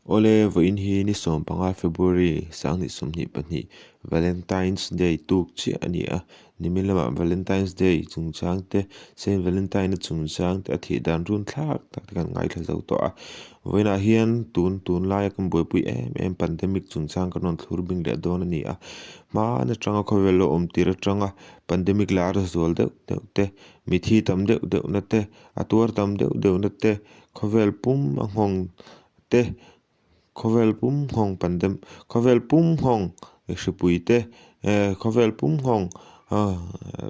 Awle, vawiin hi ni 15 February 2022 Valentine's Day tuk chiah a ni a. Nimin lamah Valentine's Day chungchang te, Saint Valentine-a chungchang te a thih dan run thlak tak te kan ngaithla zo tawh a. Vawiinah hian tun tunlaia kan buaipui em em pandemic chungchang kan rawn thlur bing leh dawn a ni a. Hmaan atanga khawvel lo awm tir atanga pandemic lar zual deuh deuh te, mithi tam deuh deuhna te, a tuar tam deuh deuhna te, khawvel pum a nghawng te khawvel pum nghawng pandem khawvel pum nghawng hripui te eh khawvel pum nghawng ah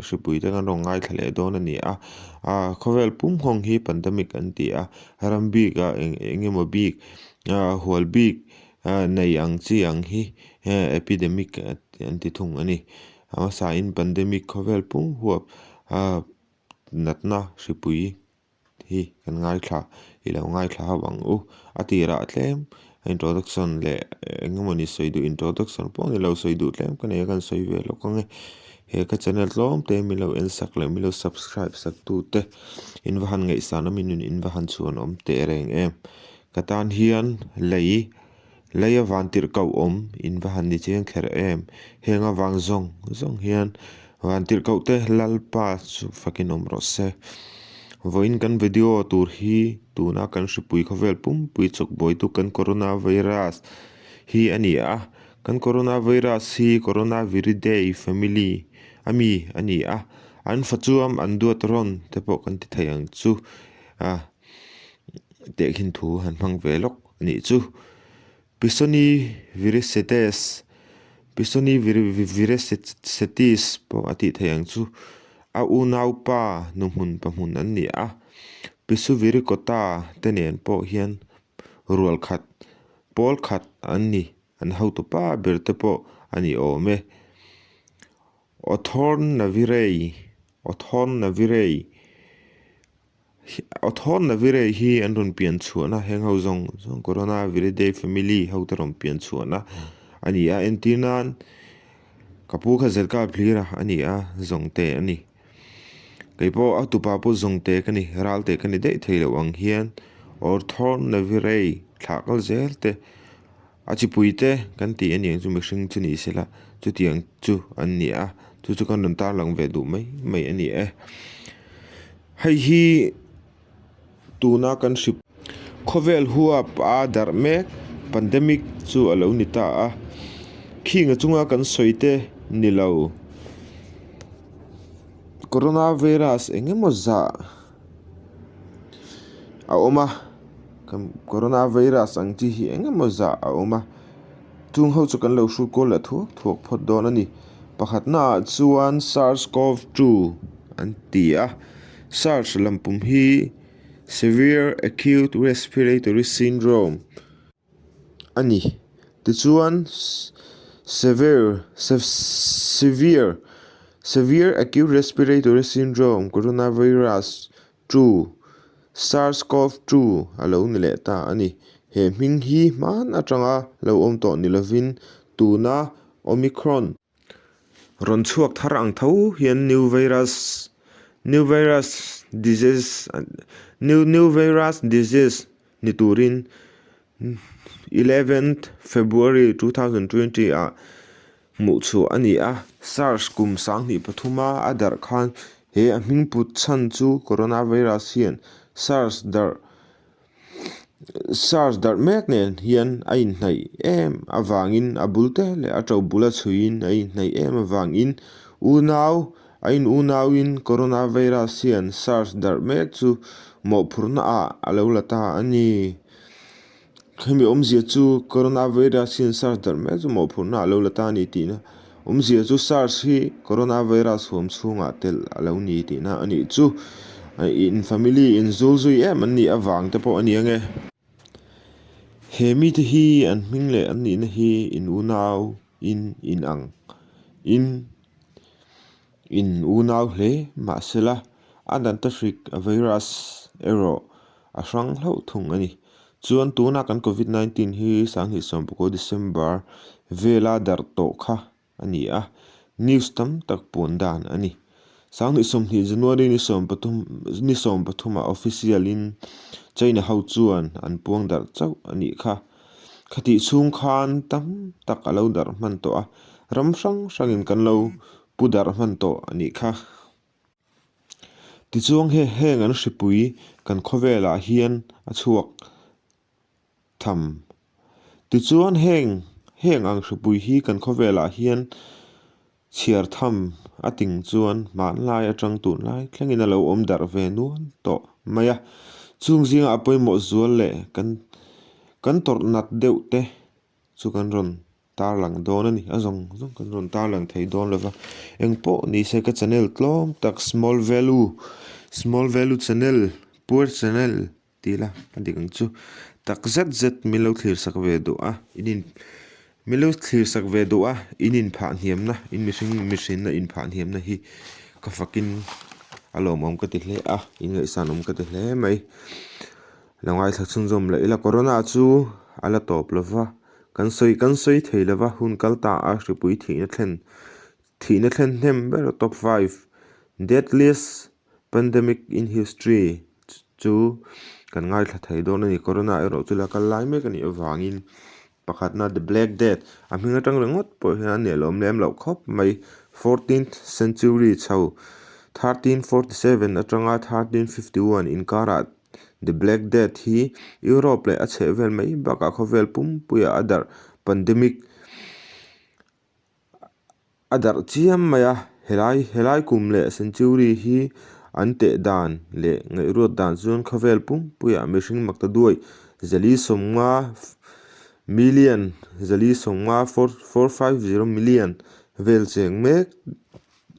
hripui te kan rawn ngaithla leh dawn a ni a ah khawvel pum nghawng hi pandemic an ti a ram bik ah eng eng emaw bik ah hual bik ah nei ang chi ang hi eh epidemic an ti thung a ni a hmasa in pandemic khawvel pum huap ah natna hripui. hi kan ngaithla i lo ngaithla hauh ang u. A tirah tlem introduction leh eng emawni sawi duh introduction pawh ni lo sawi duh tlem ka nei a kan sawi ve lawk ang e. He ka channel tlawm te min lo en sak leh min lo subscribe sak tu te in va han ngaihsan awm in in va han chhuan awm teh reng em. Ka tan hian lei lei a van tirh koh awm in va han ni chiang kher em. Heng avang zawng zawng hian van tirh koh te Lalpa chu fakin awm rawh se. Vawiin kan video tur hi tuna kan hripui khawvel pumpui chawkbawitu kan corona virus hi a ni a. Kan corona virus hi corona viridae family a mi a ni a. An fa chuam an duat rawn te pawh kan ti thei ang chu a tehkhin thu han hmang ve lawk. A nih chu. Pisoni Viricetes, Pisoni Viricetis pawh a tih theih ang chu. A unaupa nuhmun pahmun an ni a. Pisuviricota te nen pawh hian rual khat, pawl khat an ni. An hotupa ber te pawh a ni awm e. Othornavirei, Othornavirei. Awthawn la virei hi an rawn pian chhuahna heng ho zawng zawng corona viridae family ho te rawn pian chhuahna a ni a entir nan ka pu kha zirka hlir a a ni a zawng te a ni keipawh a tupa pawh zawng te ka ni ral te ka ni daih thei loh ang hian awthawn la virei thlah kal zel te a chipui te kan tih a ni ang chu mihring chu ni sela chutiang chu an ni a chu chu kan rawn tarlang ve duh mai mai a ni e. Hei hi tuna kan hri khawvel huap a darh mek pandemic chu a lo ni ta a, khing a chunga kan sawi te ni lo corona virus eng emaw zah a awm a, corona virus ang chi hi eng emaw zah a awm a, chung ho chu kan lo hrut kual leh thuak thuak phawt dawn a ni. Pakhatnaah chuan SARS CoV 2 an ti a, SARS lampum hi Severe Acute Respiratory Syndrome a ni. Tichuan Severe Severe Severe Acute Respiratory Syndrome Coronavirus 2 SARS CoV 2 a lo ni leh ta a ni. He hming hi hman atanga lo awm tawh ni lovin tuna Omicron rawn chhuak thar ang tho hian new virus new virus disease new new virus disease ni turin eleventh February 2020 ah hmuh chhuah a ni a. SARS kum 2003 a a darh khan he a hming put chhan chu coronavirus hian SARS darh SARS darh mek nen hian a inhnaih em avangin a bul te leh a to bula chhuiin a inhnaih em avangin unau a in unauin coronavirus hian SARS darh mek chu mawhphurhna ah a lo la ta a ni. Hemi awmzia chu coronavirus hian SARS darh mek chu mawhphurhna ah a lo la ta a ni tihna awmzia chu SARS hi coronavirus huam chhungah telh a lo ni tihna a nih chu. In family in zul zui em an nih avang te pawh a ni ange. He mite hi an hming leh an nihna hi in unau in in ang in in unau hle mahsela a danta hrik a virus erawh a hrang hlauh thung a ni. Chuan tuna kan covid 19 hi 2019 December vela darh tawh kha a ni a, news tam tak puan dan a ni. 2020 January ni 13 ni 13 ah official in China ho chuan an puang darh chauh a nih kha. Khatih chhung khan tam tak a lo darh hman tawh a, ram hrang hrangin kan lo pu darh hman tawh a nih kha. Tichuan he heng an hripui kan khawvelah hian a chhuak tham. Tichuan heng heng ang hripui hi kan khawvelah hian chhiar tham a ting chuan hmanlai atang tunlai thlengin a lo awm darh ve nual tawh mai a. Chung zingah a pawimawh zual leh kan kan tawrh nat deuh te chu kan rawn tarlang dawn a ni. A zawng zawng kan rawn tarlang thei dawn lo va. Eng pawh ni se ka channel tlawm tak small value small value channel poor channel ti ila a dik ang chu. Tak zet zet min lo thlir sak ve duh a in in min lo thlir sak ve duh a in inphah hniamna in mihring mihrinna inphah hniamna hi ka fakin a lawmawm ka ti hle a in ngaihsan awm ka ti hle mai. Lo ngaithla chhunzawm leh ila corona chu a la tawp lo va kan sawi kan sawi thei lo va hun kal ta a hripui thihna thlen thihna thlen hnem ber top 5 deadliest Pandemic in history chu kan ngaithla thei dawn a ni. Corona erawh chu la kal lai mek a nih avangin pakhatna the black death a hming atang ringawt pawh hian a nelawm lem loh khawp mai. Fourteenth century chho 1347 atanga 1351 inkarah the black death hi Europe leh a chhehvel mai bakah khawvel pumpuiah a darh pandemic A darh chiam mai a, helai helai kum leh century hi an teh dan leh ngaihruat dan chuan khawvel pumpuiah mihring makta duai zali sawmnga million zali sawmnga 450 million vel cheng mek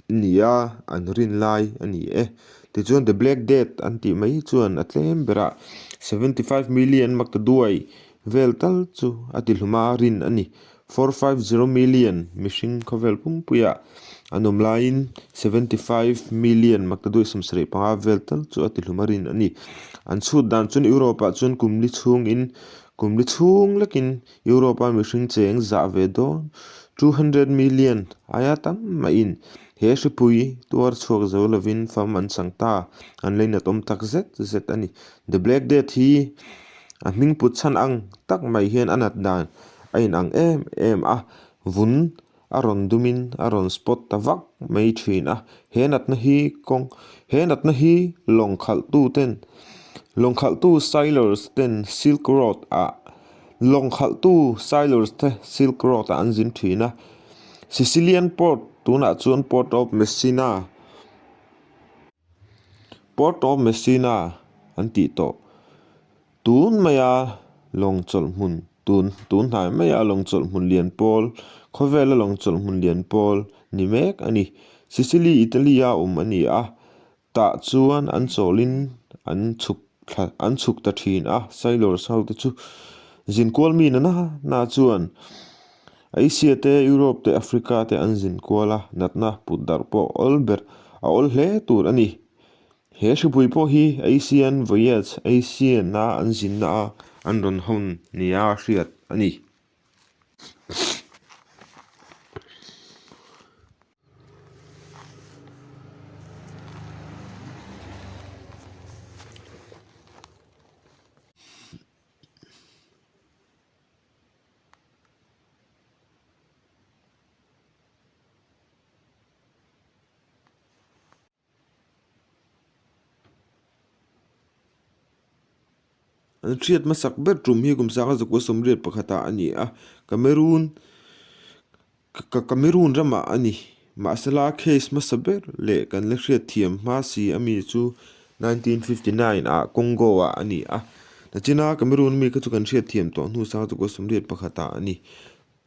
nia an rin lai a ni e. Tichuan the black death an tih mai chuan a tlem berah 75 million makta duai vel tal chu a ti hlum a rin a ni. 450 million mihring khawvel pumpuiah an awm laiin 75 million maktaduai 75 vel tal chu a ti hlum a rin a ni. An chhut dan chuan Europe-ah chuan kum li chhungin kum li chhung lekin Europe-a mihring cheng zah ve dawn 200 million aia tam mahin he hripui tuar chhuak zo lovin fam an chang ta an leinat awm tak zet zet a ni. The Black Death hi a hming put chhan ang tak mai hian a nat dan a inang em em a, vun a rawn dumin a rawn spot ta vak mai thin a. He natna hi kawng he natna hi lawng khalhtu ten lawng khalhtu sailors ten Silk Road ah lawng khalhtu sailors te Silk Road ah an zin thin a. Sicilian port tunah chuan Port of Messina Port of Messina an tih tawh. Tun maia lawng chawlh hmun tun tun hnai maia lawng chawlh hmun lian pawl khawvela lawng chawlh hmun lian pawl ni mek a ni. Sicily Italy a awm a ni a, tah chuan an chawlhin an chhuk thla an chhuk ta thin a, sailors ho te chu zinkual mi na na chuan Asia te Europe te Africa te an zinkual a, natna put darh pawh awl ber a awl hle tur a ni. He hripui pawh hi Asian Voyage, Asian a an zinna a an rawn hawn nia hriat a ni. An hriat hmasak ber tum hi kum sanga zakua sawmriat pakhatah a ni a, Cameroon Cameroon ramah a ni. Mahsela case hmasa ber leh kan la hriat thiam hma si a mi chu 1959 ah Congo ah a ni a. Nachina Cameroon mi kha chu kan hriat thiam tawh hnu sanga zakua sawmriat pakhatah a ni.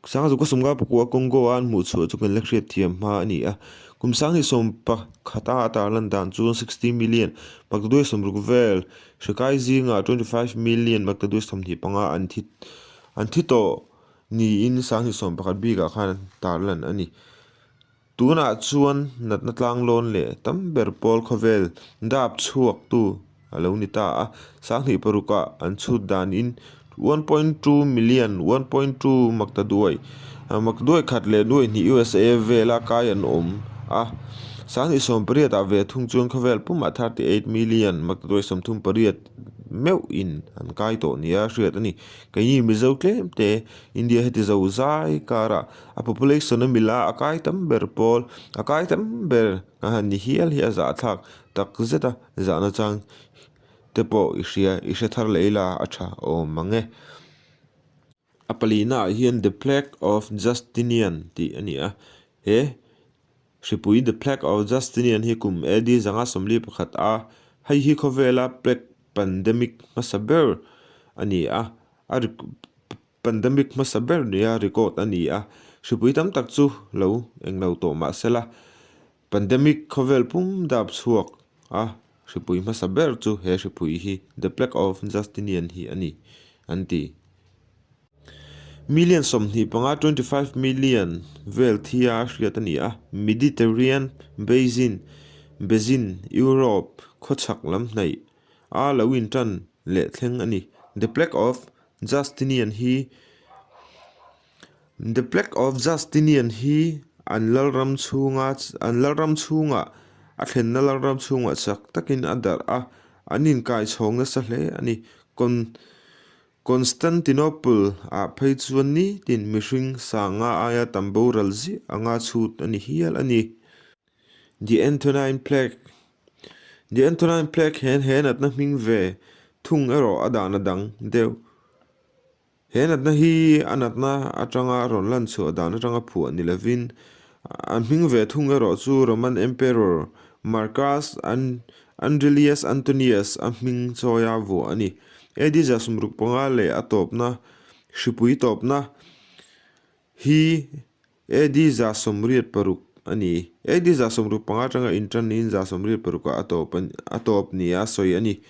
Sangzawka sawmnga pakua Congo a an hmuh chhuah chu kan la hriat thiam hma a ni a. Kum sanghnih 11 a tarlan dan chuan 60 million maktaduai 60 vel hrikai zingah 25 million maktaduai 25 an thi an thi tawh niin sanghnih 11 bikah khan an tarlan a ni. Tunah chuan natna tlanglawn leh tam ber pawl khawvel dap chhuaktu a lo ni ta a, 26 ah an chhut danin 1.2 million, 1.2 maktaduai, maktaduai khat leh nuai hnih USA vela kai an awm a, 28 ah ve thung chuan khawvel pumah 38 million, maktaduai 38. meuhin an kai tawh nia hriat a ni. Keini Mizo tlem te India heti zo zai karah a population a mila a kai tam ber pawl a kai tam ber kan han ni hial hi a zahthlak tak zet a zahna chang te pawh i hria i hre thar leh ila a tha awm ang e. A palina ah hian The Plague of Justinian tih a ni a, he hripui The Plague of Justinian hi kum AD 541 a, hei hi khawvela plague pandemic hmasa ber a ni a, a pandemic hmasa ber nia record a ni a, hripui tam tak chu lo englo tawh mah sela pandemic khawvel pum dap chhuak a, hripui hmasa ber chu he hripui hi The Plague of Justinian hi a ni an ti. Million 25, 25 million, vel thia hriat a ni a, Mediterranean Basin, Basin, Europe khawchhak lam hnaih a lo intan leh thleng a ni. The Plague of Justinian hi The Plague of Justinian hi an lalram chhunga an lalram chhungah a thlenna lalram chhungah chak takin a darh a, an inkaichhawng nasa hle a ni. Con Constantinople ah phei chuan nitin mihring sanga aia tam boral ziah anga chhut a ni hial a ni. The Antonine Plague The Antonine Plague hian he natna hming ve thung erawh a dan a dang deuh. He natna hi a natna atanga rawn lan chhuah dan atanga phuah ni lovin a hming ve thung erawh chu Roman Emperor Marcus Aurelius Antonius a hming chawia vuah a ni. AD 65 leh a tawpna hripui tawpna hi AD 86 a ni. AD 65 atanga intan niin 86 ah a tawp nia sawi a ni.